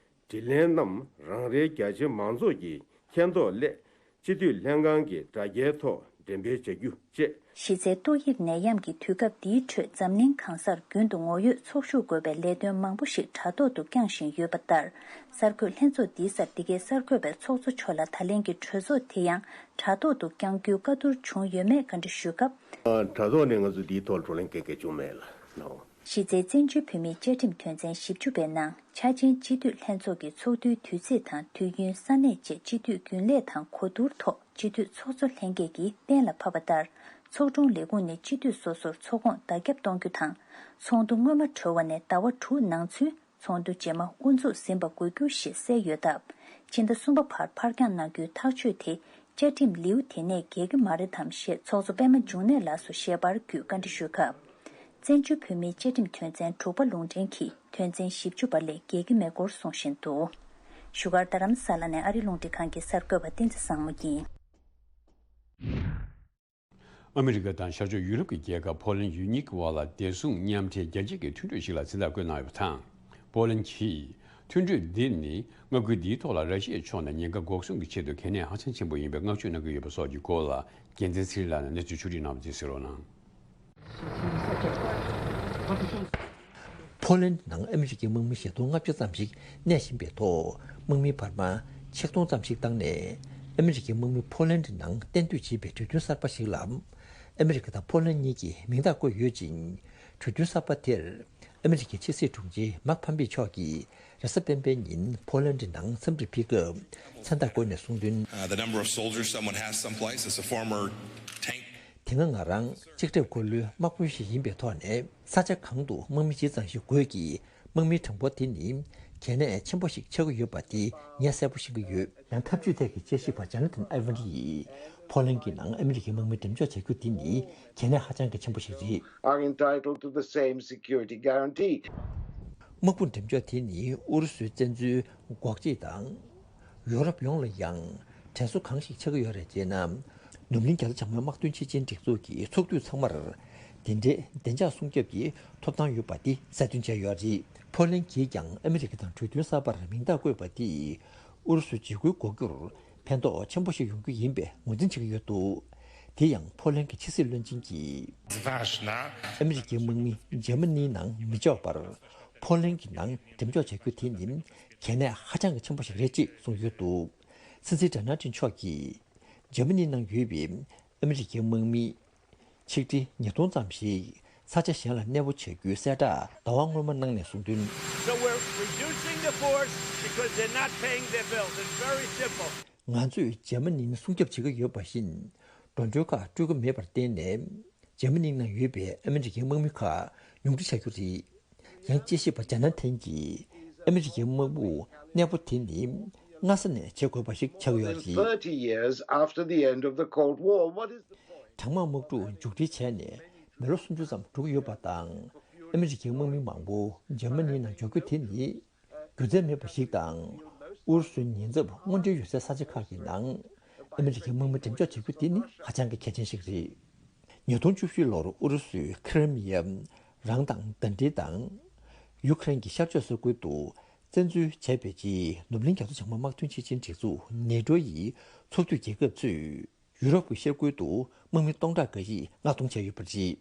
དྲིས་ལན་རྣམས་རང་རེའི་རྒྱ་ཆེ་མང་ཚོགས་ཀྱིས་མཁྱེན་རྟོགས་སླད། སྤྱི་འཐུས་ལྷན་ཁང་གི་དྲ་རྒྱའི་ཐོག་འགྲེམས་སྤེལ་བྱ་རྒྱུ་བཅས། གཞི་རྩའི་ཏོག་དབྱིབས་ནད་ཡམས་ཀྱི་དུས་སྐབས་འདིའི་ཁྲོད་འཛམ་གླིང་གང་སར་རྒྱུན་དུ་ངོ་ཡོད་ཚོགས་ཞུགས་དགོས་པའི་ལས་དོན་མང་པོ་ཞིག་དྲ་ཐོག་ཏུ་བསྐྱངས་བཞིན་ཡོད་པ་ལྟར། གསར་འགོད་ལྷན་ཚོགས་འདིའི་སར་འདི་གའི་གསར་འགོད་པས་ཚོགས་གཙོ་མཆོག་ལ་ད་ལན་གྱི་གྲོས་ཚོགས་དེ་ཡང་དྲ་ཐོག་ཏུ་བསྐྱང་རྒྱུའི་བཀའ་བསྡུར་བྱུང་ཡོད་མེད་བཀའ་འདྲི་ཞུས་སྐབས། དྲ་ཐོག་ནས་ང་ཚོ་འདིའི་ཐོག་བགྲོ་གླེང་གང་གང་བྱུང་མེད་ལ་ནོ། གཞི་རྩའི་བཙན་བྱོལ་བོད་མིའི་བཅའ་ཁྲིམས་དོན་ཚན་བཞི་བཅུ་པའི་ནང་ཆ་ཅན་སྤྱི་འཐུས་ལྷན་ཚོགས་ཀྱི་ཚོགས་དུས་དུས་ཚིགས་དང་དུས་ཡུན་ས་གནས་བཅས་སྤྱི་འཐུས་རྒྱུན་ལས་དང་གོ་བསྡུར་ཐོག་སྤྱི་འཐུས་ཚོགས་གཙོ་ལྷན་རྒྱས་ཀྱིས་གཏན་ལ་ཕབ་པ་ལྟར། ཚོགས་དྲུང་ལས་ཁུངས་ནས་སྤྱི་འཐུས་སོ་སོར་ཚོགས་ཁོངས་བརྡ་ཁྱབ་གཏོང་རྒྱུ་དང་། ཚོགས་འདུ་སྔོན་མ་གྲོལ་བ་ནས་ཟླ་བ་དྲུག་ནང་ཚུན། ཚོགས་འདུ་རྗེས་མ་དབུ་འཛུགས་ཟིན་པ་དགོས་རྒྱུ་ཞེས་གསལ་ཡོད་སྟབས། ཕྱི་ཟླ་གསུམ་པ་བར་ཕར་འགྱངས་གནང་རྒྱུའི་ཐག་གཅོད་དེ་བཅའ་ཁྲིམས་ལེའུ་དེ་ནས་འགལ་གྱི་མ་རེད་དམ་ཞེས་ཚོགས་གཙོ་པད་མ་འབྱུང་གནས་ལགས་སུ་ཞལ་པར་བརྒྱུད་བཀའ་འདྲི་ཞུས་སྐབས། བཙན་བྱོལ་བོད་མིའི་བཅའ་ཁྲིམས་དོན་ཚན་དྲུག་པ་ལུང་འདྲེན་གྱིས་དོན་ཚན་བཞི་བཅུ་པ་ལས་འགལ་གྱི་མེད་སྐོར་གསུངས་བཞིན་འདུག་བཞུགས་སྒར་རྡ་རམ་ས་ལ་ནས་ཨ་རི་རླུང་འཕྲིན་ཁང་གི་གསར་འགོད་པ་བསྟན་འཛིན་བཟང་མོ་ཡིན། ཨ་མི་རི་ཀ་དང་ཤར་ཕྱོགས་ཡུ་རོབ་ཀྱི་རྒྱལ་ཁབ་ཕོ་ལན་ཡུལ་གཉིས་ཀྱི་དབར་ལ་བདེ་སྲུང་མཉམ་འབྲེལ་རྒྱ་སྐྱེད་ཀྱི་མཐུན་གྲོས་ཤིག་ལ་མཚན་རྟགས་བཀོད་གནང་ཡོད་པ་དང་། ཕོ་ལན་གྱིས་མཐུན་གྲོས་འདི་ནི་མངའ་ཁུལ་འདིའི་ཐོག་ལ་ར་ཤི་ཡའི་ཕྱོགས་ནས་ཉེན་ཁ་འགོག་སྲུང་གི་ཆེད་དུ་གལ་གནད་ཧ་ཅང་ཆེན་པོ་ཡིན་པའི་བསྔགས་བརྗོད་གནང་གི་ཡོད་པ་སོགས་ཀྱི་སྐོར་ལ་རྒྱལ་མཚན་ཚེ་རིང་ལགས་ནས་གནས་ཚུལ་ཕྱོགས་སྒྲིག་གནང་བ་དེ་གཟིགས་རོགས་གནང་། ཕོ་ལན་ནང་ཨ་མི་རི་ཀའི་དམག་མི་བཞི་སྟོང་ལྔ་བརྒྱ་ཙམ་ཞིག་གནས་བཞིན་པའི་ཐོག་དམག་མི་བར་མ་ཆིག་སྟོང་ཙམ་ཞིག་བཏང་ནས་ཨ་མི་རི་ཀའི་དམག་མི་ཕོ་ལན་ནང་གཏན་སྡོད་བྱེད་པའི་གྲོས་མཐུན་གསར་པ་ཞིག་ལ་ཨ་མི་རི་ཀ་དང་ཕོ་ལན་གཉིས་ཀྱིས་མིང་རྟགས་བཀོད་ཡོད་ཅིང་། གྲོས་མཐུན་གསར་པ་དེར་ཨ་མི་རི་ཀའི་ཕྱི་སྲིད་དྲུང་ཆེ་མཱག་ཕམ་པེ་མཆོག་གིས་རེས་གཟའ་སྤེན་པའི་ཉིན་ཕོ་ལན་ནང་འཚམས་འདྲིར་ཕེབས་སྐབས་མཚན་རྟགས་བཀོད་ནས་གསུངས་དོན། Uh, the number of soldiers someone has someplace, as a former tank དེ་སྔ་ང་རང་གཅིག་སྒྲིལ་སྐོར་ལོའི་དམག་དཔོན་ཞིག་ཡིན་པའི་ཐོག་ནས་ས་ཆ་གང་དུ་དམག་མི་ཇི་ཙམ་ཞིག་དགོས་ཀྱི་དམག་མིའི་གྲངས་འབོར་དེ་ནི་ གལ་གནད་ཆེན་པོ་ཞིག་ཆགས་ཀྱི་ཡོད་པ་དེ་ངས་གསལ་པོ་ཤེས་ཀྱི་ཡོད། ཡང་། འཐབ་ཇུས་ཐད་ཀྱི་དཔྱད་ཞིབ་པ་ཇོ་ན་ཐན་ཨེ་ཝན་ཡིས། ཕོ་ལན་གྱི་ནང་ཨ་མི་རི་ཀའི་དམག་མི་འགྲེམས་འཇོག་བྱ་རྒྱུ་དེ་ནི་གལ་གནད་ཧ་ཅང་གི་ཆེན་པོ་ཞིག་རེད། Are entitled to the same security guarantee. དམག་དཔུང་འགྲེམས་འཇོག་དེ་ནི་ཨུ་རུ་སུའི་བཙན་འཛུལ་འགོག་བྱེད་དང་། ཡོ་རོབ་ཡོངས་ལ་ཡང་དྲན་གསོ་གང་ཞིག་ཆགས་ཀྱི་ཡོད་རེད་ཅེ་ན། ནུབ་གླིང་རྒྱ་མཚོ་བྱང་མའི་དམག་དོན་སྤྱི་ཆིངས་སྒྲིག་འཛུགས་ཀྱི་ཚོགས་འཐུས་ཚང་མར་དེ་འདྲའི་བདེ་འཇགས་སྲུང་སྐྱོབ་ཀྱི་ཐོབ་ཐང་ཡོད་པ་དེ་གསལ་སྟོན་བྱས་ཡོད་རེད། ཕོ་ལན་གྱིས་ཀྱང་ཨ་མི་རི་ཀ་དང་གྲོས་མཐུན་གསར་པར་མིང་རྟགས་བཀོད་པ་དེས་ཨུ་རུ་སུའི་འཇིགས་སྐུལ་འགོག་རྒྱུར་ཕན་ཐོགས་ཆེན་པོ་ཞིག་ཡོང་རྒྱུ་ཡིན་པའི་ངོས་འཛིན་བྱེད་ཀྱི་ཡོད་འདུག་དེ་ཡང་ཕོ་ལན་གྱི་ཕྱི་སྲིད་བློན་ཆེན་གྱིས། ཨ་མི་རི་ཀའི་དམག་མི་འཇར་མ་ནིའི་ནང་མི་འཇོག་པར་ཕོ་ལན་གྱི་ནང་འགྲེམས་འཇོག་བྱ་རྒྱུ་དེ་ནི་གལ་གནད་ཧ་ཅང་གི་ཆེན་པོ་ཞིག་རེད་ཅེས་གསུངས་ཡོད་འདུག་སྲིད་འཛིན་ཌོ་ནལ་ཊམ་མཆོག་གིས་འཇར་མ་ནིའི་ནང་ཡོད་པའི་ཨ་མི་རི་ཀའི་དམག་མི་ཆིག་ཁྲི་ཉིས་སྟོང་ཙམ་ཞིག་ས་ཆ་གཞན་ལ་གནས་སྤོ་བྱ་རྒྱུའི་གསལ་བསྒྲགས་ཟླ་བ་སྔོན་མ་གནང་ནས་བཟུང་སྟོན། So we're reducing the force because they're not paying their bills. It's very simple. ང་ཚོས་འཇར་མ་ནི་སྲུང་སྐྱོབ་བྱེད་ཀྱི་ཡོད་པ་བཞིན། འགྲོ་གྲོན་ཁག་སྤྲོད་ཀྱི་མེད་པར་བརྟེན་ནས། འཇར་མ་ནི་ནང་ཡོད་པའི་ཨ་མི་རི་ཀའི་དམག་མི་ཁག་ཉུང་འཕྲི་བྱ་རྒྱུ་རེད། ཡང་དཔྱད་ཞིབ་པ་ཇོ་ན་ཐན་གྱིས། ཨ་མི་རི་ཀའི་དམག་དཔུང་གནས་སྤོ་དེ་ནི་སྔ་ས་ནས་བྱེད་དགོས་པ་ཞིག་ཆགས་ཡོད་རེད། Thirty years after the end of the Cold War, what is the point? གྲང་དམག་དམག་འཁྲུག་མཇུག་སྒྲིལ་བྱས་ནས་མི་ལོ་སུམ་ཅུ་ཙམ་འགྲོ་གི་ཡོད་པ་དང་། ཨ་མི་རི་ཀའི་དམག་མི་མང་པོ་འཇར་མ་ནིའི་ནང་འཇོག་རྒྱུ་དེ་ནི། རྒྱུ་མཚན་མེད་པ་ཞིག་དང་། ཨུ་རུ་སུའི་ཉེན་ཚབས་དངོས་འབྲེལ་ཡོད་སའི་ས་ཆ་ཁག་གི་ནང་ཨ་མི་རི་ཀའི་དམག་མི་འགྲེམས་འཇོག་བྱེད་རྒྱུ་དེ་ནི་ཧ་ཅང་གི་གལ་ཆེན་ཞིག་རེད། ཉིས་སྟོང་བཅུ་བཞི་ལོར་ཨུ་རུ་སུས་ཁི་རི་མི་ཡ་རང་དབང་ཟླ་སྒྲིལ་དང་། ཡུ་ཁི་རེན་གྱི་ཤར་ཕྱོགས་ས་ཁུལ་དུ་བཙན་འཛུལ་བྱས་པའི་རྗེས། ནུབ་གླིང་རྒྱ་མཚོ་བྱང་མའི་དམག་དོན་སྤྱི་ཆིངས་སྒྲིག་འཛུགས་ནེ་ཊོ་ཡི་ཚོགས་འཐུས་རྒྱལ་ཁབ་ཚོས་ཡུ་རོབ་ཀྱི་ཤར་ཁུལ་དུ་དམག་མི་སྟོང་ཕྲག་འགའ་ཞིག་མངགས་གཏོང་བྱས་ཡོད་པ་རེད།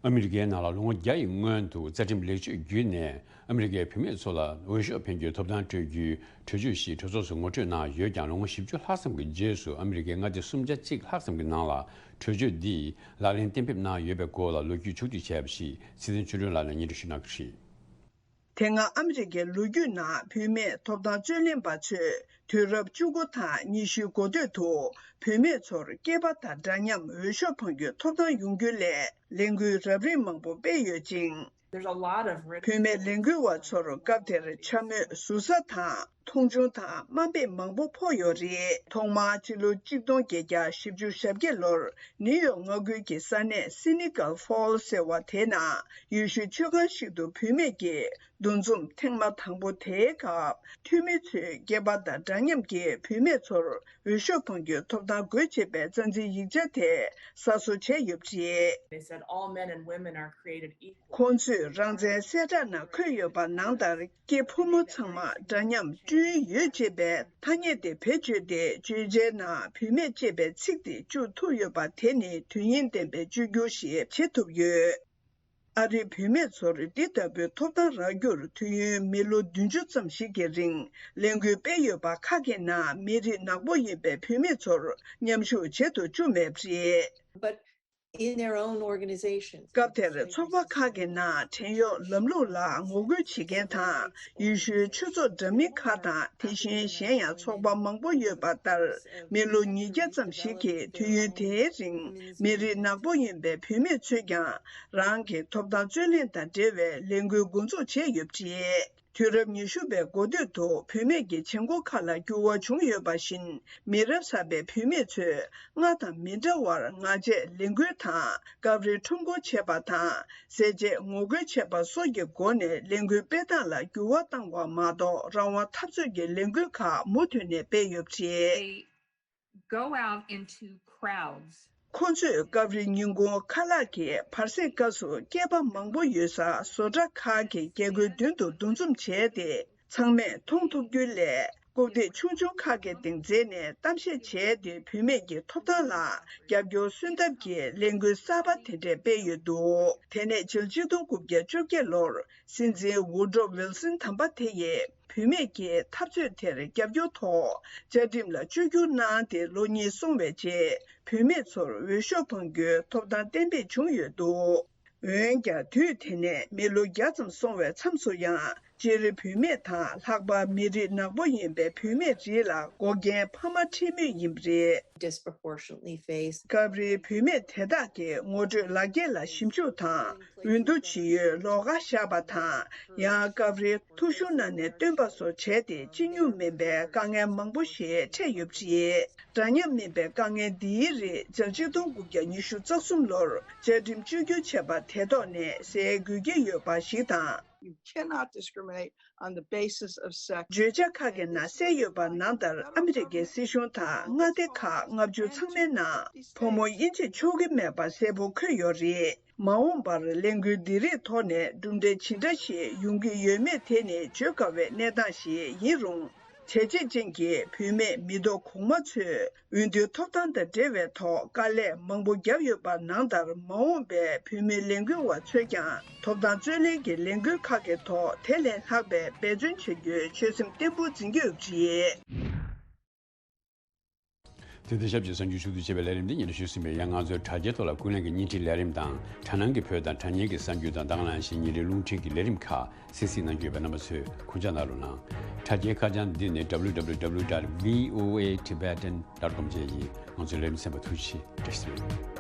ཨ་མི་རི་ཀའི་ནང་ལ་ལོ་ངོ་བརྒྱ་ཡི་སྔོན་དུ་རྩ་ཁྲིམས་ལེགས་བཅོས་བརྒྱུད་ནས་ཨ་མི་རི་ཀའི་བུད་མེད་ཚོ་ལ་འོས་ཤོག་འཕེན་རྒྱུའི་ཐོབ་ཐང་སྤྲོད་རྒྱུའི་གྲོས་ཆོད་ཞིག་གྲོས་ཚོགས་སུ་ངོ་སྤྲོད་གནང་ཡོད་ཀྱང་། ལོ་ངོ་བཞི་བཅུ་ལྷག་ཙམ་གྱི་རྗེས་སུ་ཨ་མི་རི་ཀའི་མངའ་སྡེ་སུམ་བརྒྱ་གཅིག་ལྷག་ཙམ་གྱི་ནང་ལ་གྲོས་ཆོད་འདིས་ལག་ལེན་གཏན་འབེབས་གནང་ཡོད་པའི་སྐོར་ལ་ལོ་རྒྱུས་ཕྱོགས་བསྡུས་བྱས་པ་ཞིག་ཚེ་བརྟན་ཆོས་སྒྲོན་ལགས་ནས་སྙན་སྒྲོན་ཞུ་གནང་གི་རེད། དེ་སྔ་ཨ་མི་རི་ཀའི་ལོ་རྒྱུས་ནང་བུད་མེད་ཐོབ་ཐང་རྩོད་ལེན་པ་ཚོས་དུས་རབས་བཅུ་དགུ་དང་ཉི་ཤུའི་འགོ་སྟོད་དུ་བུད་མེད་ཚོར་སྐྱེས་པ་དང་འདྲ་མཉམ་འོས་ཤོག་འཕང་རྒྱུའི་ཐོབ་ཐང་ཡོང་རྒྱུའི་སླད་ལས་འགུལ་རབ་རིམ་མང་པོ་སྤེལ་ཡོད་ཅིང་། བུད་མེད་ལས་འགུལ་བ་ཚོར་སྐབས་དེར་འཕྱ་སྨོད་ཟུར་ཟ་དང་མཐོང་ཆུང་དང་དམའ་འབེབས་མང་པོ་ཕོག་ཡོད་རེད། ཐོག་མར་ཕྱི་ལོ་གཅིག་སྟོང་བརྒྱད་བརྒྱ་བཞི་བཅུ་ཞེ་བརྒྱད་ལོར་ནིའུ་ཡོག་མངའ་ཁུལ་གྱི་ས་གནས་སི་ནི་ཀལ་ཧྥོལ་ཟེར་བ་དེ་ན་ཡེ་ཤུའི་ཆོས་ཁང་ཞིག་ཏུ་བུད་མེད་ཀྱི་འདུ་འཛོམས་ཐེངས་མ་དང་པོ་དེའི་སྐབས། འཐུས་མི་ཚོས་སྐྱེས་པ་དང་འདྲ་མཉམ་གྱི་བུད་མེད་ཚོར་འོས་ཤོག་འཕང་རྒྱུའི་ཐོབ་ཐང་དགོས་ཅེས་པའི་རྩ་འཛིན་ཡིག་ཆ་དེ་གསར་བཟོ་བྱས་ཡོད་པ་རེད། They said all men and women are created equal. ཁོང་ཚོས་རང་བཙན་གསལ་བསྒྲགས་ནང་འཁོད་ཡོད་པ་ནང་ལྟར། སྐྱེས་ཕོ་མོ་ཚང་མ་འདྲ་མཉམ་བསྐྲུན་ཡོད་ཅེས་པའི་ཐ་སྙད་དེ་བེད་སྤྱོད་དེ། བརྗོད་བྱའི་ནང་བུད་མེད་ཅེས་པའི་ཚིག་དེ་བཅུག་ཐུབ་ཡོད་པ་དེ་ནི་དོན་སྙིང་ལྡན་པའི་བཅོས་བསྒྱུར་ཞིག་བྱེད་ཐུབ་ཡོད། ཨ་རིའི་བུད་མེད་ཚོར་འདི་ལྟ་བུའི་ཐོབ་ཐང་རག་རྒྱུར་དུས་ཡུན་མི་ལོ་བདུན་ཅུ་ཙམ་ཞིག་གི་རིང་ལས་འགུལ་སྤེལ་ཡོད་པ་ཁག་གི་ནང་མི་རིགས་ནག་པོ་ཡིན་པའི་བུད་མེད་ཚོར་མཉམ་ཞུགས་བྱེད་དུ་བཅུག་མེད་པ་རེད། But in their own organizations, སྐབས་དེར་ཚོགས་པ་ཁག་གི་ནང་བྲན་གཡོག་ལམ་ལུགས་ལ་ངོ་རྒོལ་བྱེད་མཁན་དང་། ཡེ་ཤུའི་ཆོས་ཚོགས་འདྲ་མིན་ཁག་དང་། དེ་བཞིན་གཞན་ཡང་ཚོགས་པ་མང་པོ་ཡོད་པ་ལྟར། མི་ལོ་ཉིས་བརྒྱ་ཙམ་ཞིག་གི་དུས་ཡུན་དེའི་རིང་མི་རིགས་ནག་པོ་ཡིན་པའི་བུད་མེད་ཚོས་ཀྱང་རང་གི་ཐོབ་ཐང་རྩོད་ལེན་དང་འབྲེལ་བའི་ལས་འགུལ་འགོ་འཛུགས་བྱས་ཡོད་པ་རེད། དུས་རབས་ཉི་ཤུ་པའི་འགོ་སྟོད་དུ་བུད་མེད་ཀྱི་བྱེད་སྒོ་ཁག་ལ་འགྱུར་བ་བྱུང་ཡོད་པ་བཞིན། མི་རབས་གསར་པའི་བུད་མེད་ཚོས་སྔར་དང་མི་འདྲ་བར་ངར་ཆད་ལས་འགུལ་དང་། སྐབས་རེ་ཁྲོམ་སྐོར་བྱེད་པ་དང་། ཟས་བཅད་ངོ་རྒོལ་བྱེད་པ་སོགས་ཀྱི་སྒོ་ནས་ལས་འགུལ་སྤེལ་སྟངས་ལ་འགྱུར་བ་བཏང་བ་མ་གཏོགས། རང་དབང་འཐབ་རྩོད་ཀྱི་ལས་འགུལ་ཁག་མུ་མཐུད་ནས་སྤེལ་ཡོད་པ་རེད། They go out into crowds. ཁོ་ཚོས་སྐབས་རེ་ཉིན་གུང་ཁ་ལག་གི་བར་ཟས་སྐབས་སུ་སྐྱེས་པ་མང་པོ་ཡོད་སར་བཟོ་གྲྭ་ཁག་གི་རྒྱལ་སྒོའི་མདུན་དུ་འདུ་འཛོམས་བྱས་ཏེ། ཚང་མས་མཐོང་ཐུབ་རྒྱུའི་སླད། རྐུབ་སྟེགས་ཆུང་ཆུང་ཁག་གི་སྟེང་འཛེགས་ནས་གཏམ་བཤད་བྱས་ཏེ། བུད་མེད་ཀྱི་ཐོབ་ཐང་ལ་རྒྱབ་སྐྱོར་སོན་ཐབས་ཀྱི་ལས་འགུལ་གསར་པ་དེ་འདྲ་སྤེལ་ཡོད་འདུག་དེ་ནས་ཕྱི་ལོ་ཆིག་སྟོང་དགུ་བརྒྱ་བཅོ་བརྒྱད་ལོར་སྲིད་འཛིན་ཝུ་ཌོ་ཝིལ་སོན་དམ་པ་དེ་ཡིས་བུད་མེད་ཀྱི་འཐབ་རྩོད་དེར་རྒྱབ་སྐྱོར་ཐོག་བཅའ་ཁྲིམས་ལ་བཅོས་བསྒྱུར་གནང་སྟེ། ལོ་གཉིས་སོང་བའི་རྗེས་བུད་མེད་ཚོར་འོས་ཤོག་འཕང་རྒྱུའི་ཐོབ་ཐང་གཏན་འབེབས་བྱུང་ཡོད་འདུག་འོན་ཀྱང་། དུས་དེ་ནས་མི་ལོ་བརྒྱ་ཙམ་སོང་བའི་མཚམས་སུ་ཡང་། སྤྱིར་བུད་མེད་དང་། ལྷག་པར་མི་རིགས་ནག་པོ་ཡིན་པའི་བུད་མེད་རིགས་ལ་འགོག་རྐྱེན་འཕར་མ་འཕྲད་མུས་ཡིན་པ་རེད། disproportionately face. སྐབས་རེའི་བུད་མེད་དེ་དག་གི་ངོ་སྤྲོད་ལག་འཁྱེར་ལ་ཞིབ་འཇུག་དང་འོས་བསྡུ་བྱེད་ཡུལ་ལོགས་ཀར་བཞག་པ་དང་། ཡང་སྐབས་རེ་ཐོ་གཞུང་ནང་ནས་བཏོན་པ་སོགས་བྱས་ཏེ་སྤྱི་སྙོམས་མིན་པའི་དཀའ་ངལ་མང་པོ་ཞིག་འཕྲད་ཡོད་པ་རེད། འདྲ་མཉམ་མིན་པའི་དཀའ་ངལ་འདིའི་རིགས་སྤྱི་ལོ་ཆིག་སྟོང་དགུ་བརྒྱ་ཉི་ཤུ་རྩ་གསུམ་ལོར་བཅའ་ཁྲིམས་བཅོས་བསྒྱུར་བྱས་པ་དེ་ཐོག་ནས་གསལ་དགོས་ཀྱི་ཡོད་པ་ཞིག་དང་། You cannot discriminate on the basis of sex. བརྗོད་བྱ་ཁག་གི་ནང་གསལ་ཡོད་པ་ནང་ལྟར། ཨ་མི་རི་ཀའི་སྲིད་གཞུང་དང་མངའ་སྡེ་ཁག་ལྔ་བཅུ་ཚང་མའི་ནང་ཕོ་མོ་དབྱེ་འབྱེད་ཆོག་གི་མེད་པ་གསལ་པོ་འཁོད་ཡོད་རེད། མ་འོངས་པར་ལས་འགུལ་འདི་རིགས་ཐོག་ནས་གྲུབ་འབྲས་ཇི་འདྲ་ཞིག་ཡོང་གི་ཡོད་མེད་དེ་ནི་བརྗོད་དཀའ་བའི་གནས་སྟངས་ཤིག་ཡིན་རུང་། བྱས་རྗེས་ཅན་གྱི་བུད་མེད་མི་ཐོག་གོང་མ་ཚོས་འོས་བསྡུའི་ཐོབ་ཐང་དང་འབྲེལ་བའི་ཐོག་དཀའ་ལས་མང་པོ་བརྒྱབ་ཡོད་པ་ནང་ལྟར། མ་འོངས་པའི་བུད་མེད་ལས་འགུལ་བ་ཚོས་ཀྱང་ཐོབ་ཐང་རྩོད་ལེན་གྱི་ལས་འགུལ་ཁག་གི་ཐོག་དེ་ལས་ལྷག་པའི་འབད་བརྩོན་བྱ་རྒྱུའི་ཆོད་སེམས་བརྟན་པོ་འཛིན་གྱི་ཡོད་པ་རེད། དེ་དང་ཆབས་ཅིག་གསར་འགྱུར་ཕྱོགས་བསྡུས་བྱས་པའི་ལས་རིམ་འདི་སྙན་སྒྲོན་ཞུས་ཟིན་པས། ཡང་ང་ཚོའི་དྲ་རྒྱའི་ཐོག་ལ་ཀུན་གླེང་གི་བརྙན་འཕྲིན་ལས་རིམ་དང་། དྲ་སྣང་གི་བོད་དང་དྲ་བརྙན་གྱི་གསར་འགྱུར་དང་། དང་བླངས་ཤིང་ཉིན་རེའི་རླུང་འཕྲིན་གྱི་ལས་རིམ་ཁག་གསན་གཟིགས་གནང་རྒྱུ་ཡོད་པས། རྣམ་པ་ཚོས་གུས་ཕྱག་གནང་རོགས་གནང་། དྲ་རྒྱའི་ཁ་བྱང་འདི་ནི་www dot voatibetan dot com བཅས་ཡིན། ང་ཚོའི་ལས་རིམ་གསན་པར་ཐུགས་རྗེ་ཆེ། བཀྲ་ཤིས་བདེ་ལེགས།